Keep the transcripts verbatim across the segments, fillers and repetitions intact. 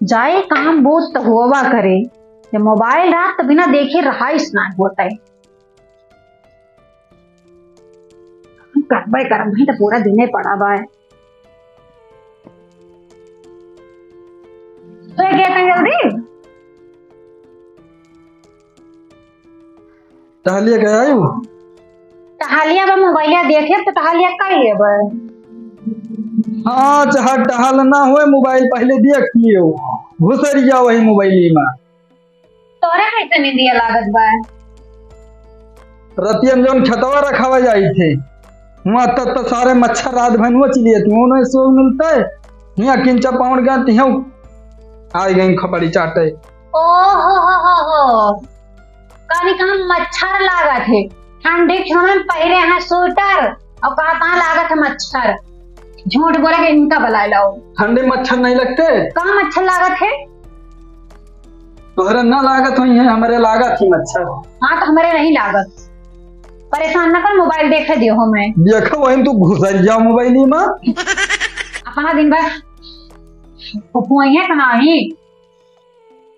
जाए काम बहुत त हुआ करे, जब मोबाइल रहत त बिना देखे रहाइस ना होत है। करबे करब, वहीं त पूरा दिने पड़ा बा। तो ये क्या इतना जल्दी? टहलिया गया आयु? टहलिया बा मोबाइलिया देखे तो टहलिया कर लेबे। हाँ, चाहे टहल ना होए, मोबाइल पहले देख लियो, घुसर गया वही मोबाइल में। तोरे कैसे निंदिया लागत बा? रतिया में जौन खेतवा रखावा जाई थे, हुआ तब तो सारे मच्छर रात भर हुआ चलिए थे, उन्हें सो मिलते, हिया किंचा पहुंच गए, तिहु आ गई खपड़ी चाटे। ओ हो हो हो हो। कहनी कहाँ मच्छर लागत है, ठंडी के समय में पहिरे हैं स्वेटर और कहा कहाँ लागत है मच्छर। झूठ बोले के इनका बुला लाओ। ठंडी मच्छर नहीं लगते? कहाँ मच्छर लागत है? तोहरे ना लागत होई है, हमरे लागत ही मच्छर। हाँ तो हमरे नहीं लागत। परेशान ना कर, मोबाइल देखे दियो हमें। देखो वही तू घुसर जाओ मोबाइल में। अपना दिन भर फुफुआई है कि नाही?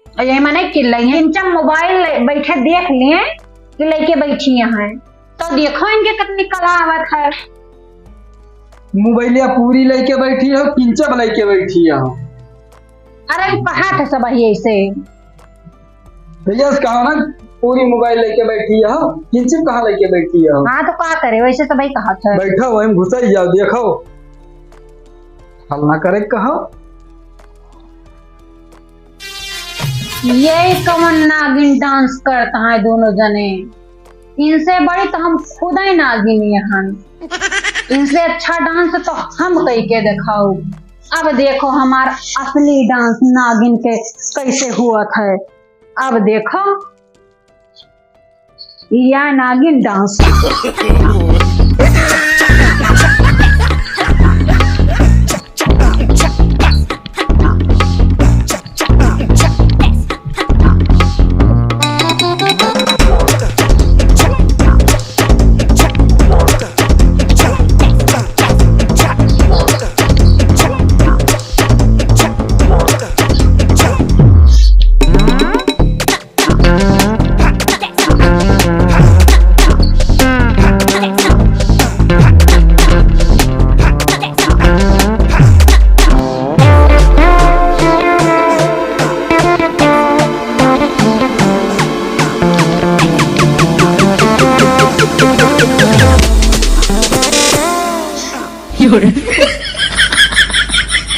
और ये माने कि लइके इनचा मोबाइल ले-, बैठे देख लिए कि लइके बैठी हैं, तो देखो इनके कितनी कला आवत है। मोबाइलिया पूरी लइके बैठी हो, किंचब लइके बैठी हो। अरे, कहा था सब यही से। भैया से कहा ना, पूरी मोबाइल लइके बैठी हो, किंचब कहाँ लइके बैठी हो? हाँ, तो का करे, वैसे सब ही कहा था। बैठो, वहीं घुसर जाओ, देखो। हल ना करे कहो। ये कवन नागिन डांस करता है दोनों जने? इनसे बड़ी तो हम खुद ही नागिन हन। इनसे अच्छा डांस तो हम कई के दिखाओ। अब देखो हमार असली डांस नागिन के कैसे हुआ था। अब देखो। या नागिन डांस।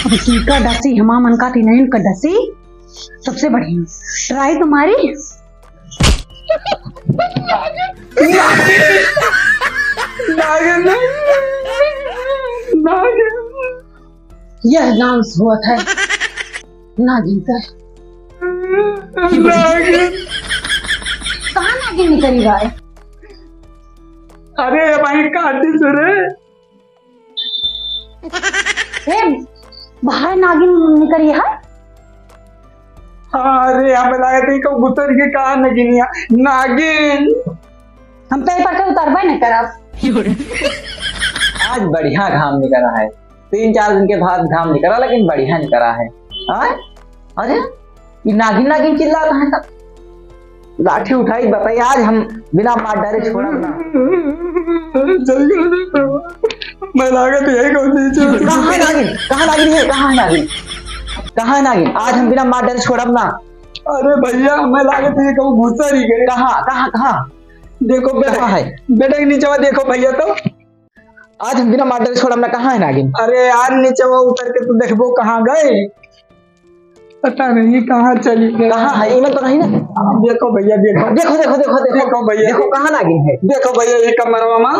अब इनका डसी, हमा मन का तीन इनका डसी। सबसे बढ़िया ट्राई तुम्हारी। नागिन, नागिन, नागिन। यह डांस हुआ था नागिन का। नागिन। कहाँ नागिन निकली भाई? अरे भाई, काटी सुरे। ए, बाहर नागिन निकरी है। अरे, हमें लागत है कि घुसर के कहा नागिनिया, नागिन। हम तो ये पर के उतरबे नहीं करब। आज बढ़िया घाम निकला है, तीन चार दिन के बाद घाम निकला, लेकिन बढ़िया निकला है। हाँ? अरे, ये नागिन नागिन चिल्लाता है सब। लाठी उठाई, बताई, आज हम बिना मार डारे छोड़ब ना। जल्दी, जल्दी। मैं लागत यही कहूँ नीचे। कहाँ नागिन? कहाँ नागिन है? कहाँ नागिन? कहाँ नागिन? आज हम बिना मार डारे छोड़ब ना। अरे भैया, मैं लागत है कहूँ घुसर ही गए। कहाँ, कहाँ, कहाँ? देखो बेटा, कहाँ है? बेटा के नीचे देखो भैया तो। आज हम बिना मार डारे छोड़ब ना, कहाँ है नागिन? अरे यार, नीचे वो उतर के तो देखबो कहाँ गए, पता नहीं कहाँ चली गए। कहाँ है? इमन तो नहीं ना। देखो भैया, देखो। देखो, देखो, देखो, देखो। देखो भैया। देखो, कहाँ नागिन है? देखो भैया, ये कमरवा में।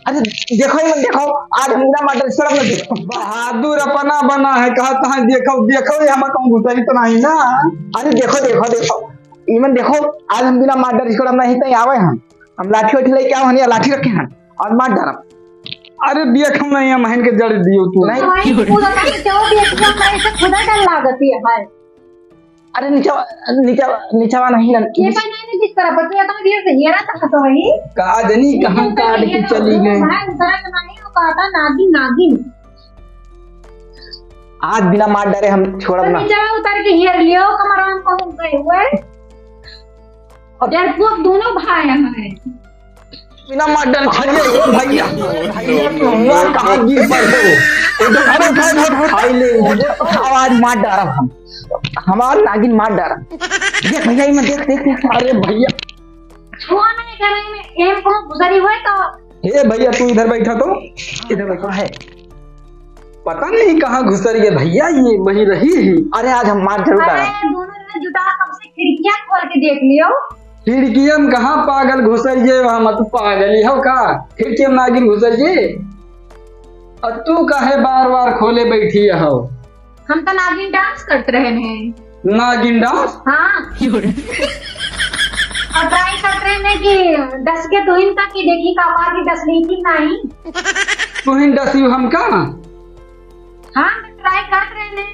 अरे देखो, इमन देखो, आज हम बिना मार डारे छोड़ब ना, देखो। बहादुर अपना बना है, कहा तहाँ देखो, देखो, ये हमारे कौन घुसरी तो नहीं ना। अरे देखो, देखो, देखो, इमन देखो, आज हम बिना मार डारे छोड़ब ना, नहीं तो आवे हम। हम लाठी वाठी लेके आओ हन, या लाठी रखे हन और मार डारब। अरे देख, हम नहीं, हम हन के जड़ दियो तू। नहीं। भाई, पूरा नहीं, जो भी एकदम भाई से खुदा डर लागती है भाई। अरे नीचवा, नीचवा, नीचवा नहीं ना। ये पहले नहीं दिख रहा, बच्चे इतना देर से हेरा था तो वही। का जनी कहाँ काट के चली गई। भाई उतरा के मारे वो कहता नागिन, नागिन। आज बिना मार डरे हम छोड़ब तो ना। नीचवा उतर के हेर लियो, कमरा में पहुंच गए हुए। और डरपोक दोनों भाई हमारे। बिना मार डर छोड़ दे, ओ भैया। भैया, तुम कहाँ गिर पड़े हो? उठो, अरे उठो, उठो, उठो। खाई ले, उठो, आज मार डारब हम। हमार नागिन मार डारब। देख भैया, ये में देख, देख, देख। अरे भैया। छुआ नहीं करे में, एम को गुजरी हुए तो। हे भैया, तू इधर बैठा तो। इधर बैठा है। पता नहीं कहाँ घुसर गए भैया, ये वहीं रही ही। अरे आज हम मार जरूर अरे, डारब। दोनों जने जुटा कब से खिड़कियाँ खोल के देख लियो। खिड़किया में कहाँ पागल घुसर गए, हम तू पागल ही हो का? खिड़किया में नागिन घुसर गए। और तू काहे बार बार खोले बैठी हो? हम तो नागिन डांस करत रहे हैं। नागिन डांस? हाँ। और ट्राई करत रहे हैं कि डस के तुहिन का कि देखी का बार भी डस ली कि नहीं। तुहिन डसी हमका? हाँ, ट्राई करत रहे हैं।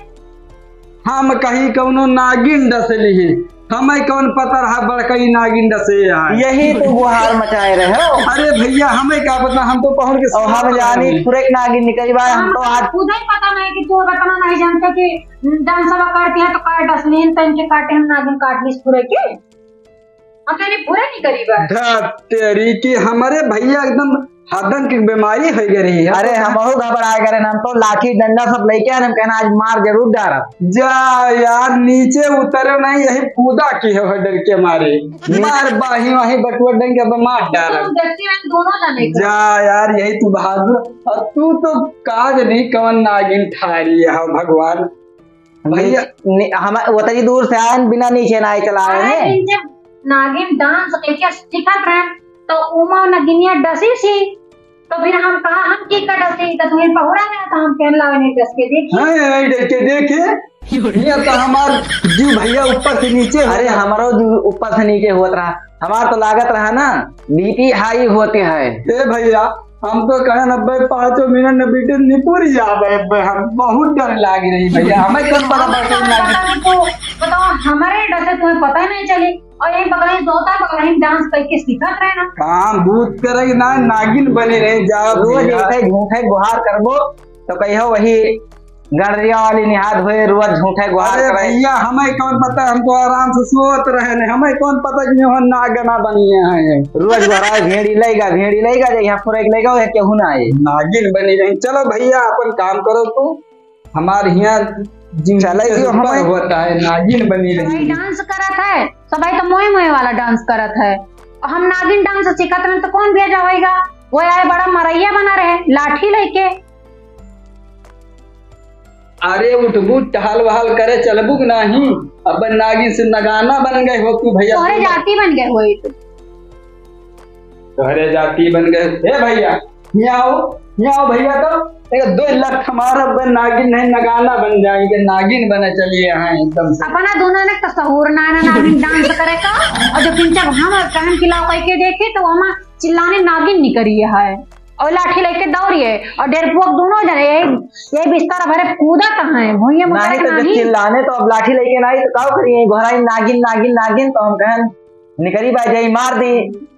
हम कहीं कौनो नागिन डस ली। हमें कौन पता रहा बड़कई नागिन डसे है। यही तो गुहार मचाए रहे हो। अरे भैया, हमें क्या पता, हम तो पहुंच के और हम जानी फुरेक नागिन निकली बा, हम तो आज खुद ही पता नहीं कि तू इतना नहीं जानते कि डांस वाला करती है तो कर डस लीन तन के काटे हम नागिन काट ली फुरेक के। हम तो इन्हें पूरा नहीं करी बा। धत तेरी की हमारे भैया एकदम हदन की बीमारी हो गई रही है। अरे हमहू घबरा गए, हम तो लाठी डंडा सब लेके आए, हम कहना आज मार जरूर डारा। जा यार, नीचे उतरे नहीं, यही कूदा की हो डर के मारे। मार बाही वाही बटुआ डंग के अब मार डारा। तुम देखती रही दोनों जने को। जा यार, यही तू बहादुर। और तू तो काज नहीं कवन नागिन ठारी है भगवान। भैया। नी-, नी-, हम उतरी दूर से आए, बिना नीचे ना आए चला रहे अरे, हैं। जब नागिन डांस कैसे सीखत रहे, तो उमा नगिनिया डसी सी, तो फिर हम कहा हम की कर डसी, तो तुम्हें पहुरा गया, तो हम कहने लगे नहीं डस के देखिए। हाँ, नहीं डस के देखे, ये तो हमार जीव भैया ऊपर से नीचे हो अरे, गया। हमारो जीव ऊपर से नीचे होत रहा, हमार तो लागत रहा ना, बीपी हाई होते हैं। ए भैया, हम तो कहन अब्बे पाँचों मिनट न बीते निपुर जाबे अब्बे, हम बहुत डर लाग रही भैया, हमें कौन पता तुमको बता कौन लाग पता कि तू बताओ, हमारे डर से तुम्हें पता ही नहीं चली। और ये बगल में तोता बगल में डांस करके सीखत रहे ना। काम भूत करे ना, नागिन बने रहे, जाओ रोज भैया। ऐसे झूठे गुहार करबो, तो कहियो वही गड़रिया वाली निहाद हुए, रोज झूठे गुहार अरे करे। भैया, हमें कौन पता, हम तो आराम से सोत रहे ने, हमें कौन पता कि यहाँ नागना बनिए हैं। रोज गुहार, भेड़ी लेगा, भेड़ी लेगा, जे यहाँ फुरेक लेगा, वह केहू ना आए। नागिन बनी रही। चलो भैया, अपन काम करो तू, हमार यहाँ जिंदगी चले से दियो ऊपर हमें। होता है, नागिन बनी रही। भाई डांस करत है, सब भाई तो मोए मोए वाला डांस करत है, और हम नागिन डांस सीखत रहे तो कौन भेजा होएगा? वो यार बड़ा मरैया बना रहे, लाठी लेके। अरे उठबू, टहल वहल करे चलबू कि नाही? अब नागिन से नगाना बन गए हो तू भैया। तोहरे जाति बन गए हो तू। तोहरे जाति बन गए। हे भैया, यहाँ आओ, यहाँ आओ भैया, तो एक दो लाख हमारा बन नागिन नहीं, नगाना बन जाएंगे, नागिन बने चलिए यहाँ एकदम से। अपना दोनों ने तो सहूर ना, ना नागिन डांस करे का, और जो पिंचा हम कहन की लाओ कह के देखे तो वहाँ चिल्लाने नागिन निकरी है। और लाठी लेके दौड़िए और डेरपुआ दोनों जने यही, यही बिस्तर भरे कूदत हैं, भुइयां में नहीं उतरत तो जब नहीं। चिल्लाने तो अब लाठी लेके ना आई तो का करिए, घोराई नागिन, नागिन, नागिन, तो हम कहन निकरी बा जाई मार दी।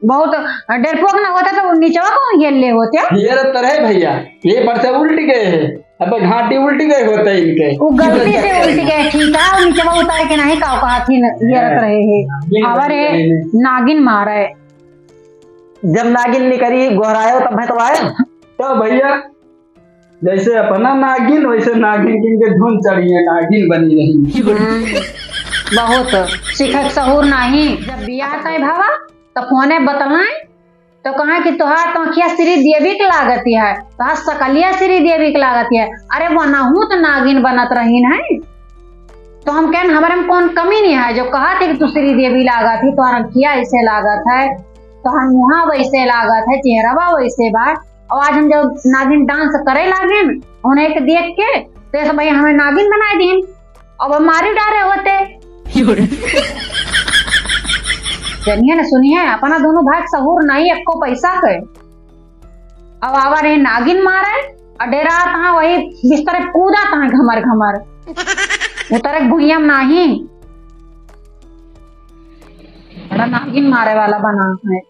बहुत डेरपुआ ना होता तो नीचवा को ये ले होते। ये रहे भैया, ये पर से उल्ट गए हैं, अब घाटी उल्ट गए होते इनके। वो गलती से उल्ट गए, ठीक है, और नीचवा उतार के नहीं का कहा थी न, ये रत रहे हैं। ये हमारे नहीं, नहीं। नागिन मारे। जब नागिन निकरी, गोहरायो तब भैतवाए। तो भैया, जैसे अपना नागिन, वैसे नागिन किन के धुन चढ़िए, नागिन बनी रही। हम्म, बहुत सिखक सहूर नाही। जब बियाह तय भवा, त फोने बतलाए, तो कहा कि तोहार तो अखिया श्री देवी के लागत है, तोहार सकलिया श्री देवी के लागत है। अरे, वनहू तो नागिन बनत रहीन है। तो हम कहन, हमरे में कौन कमी नहीं है, जो कहत है कि तू श्री देवी लागत है, तोहार अखिया ऐसे लागत है, तोहार मुहा वैसे लागत है, चेहरवा वैसे बा। और आज हम जब नागिन डांस करे लागेन, उन्हें के देख के, तो ऐसे भाई हमें नागिन बनाए दीन, अब हम मारी डारे होते। जनिए ना सुनिए, अपना दोनों भाई सहूर नहीं, एको पैसा के। अब आवा रहे नागिन मारे, और डेरा तहाँ वही बिस्तर कूदा तहाँ घमर घमर। उतरे भुइया में नाही। ना नागिन मारे वाला बना है।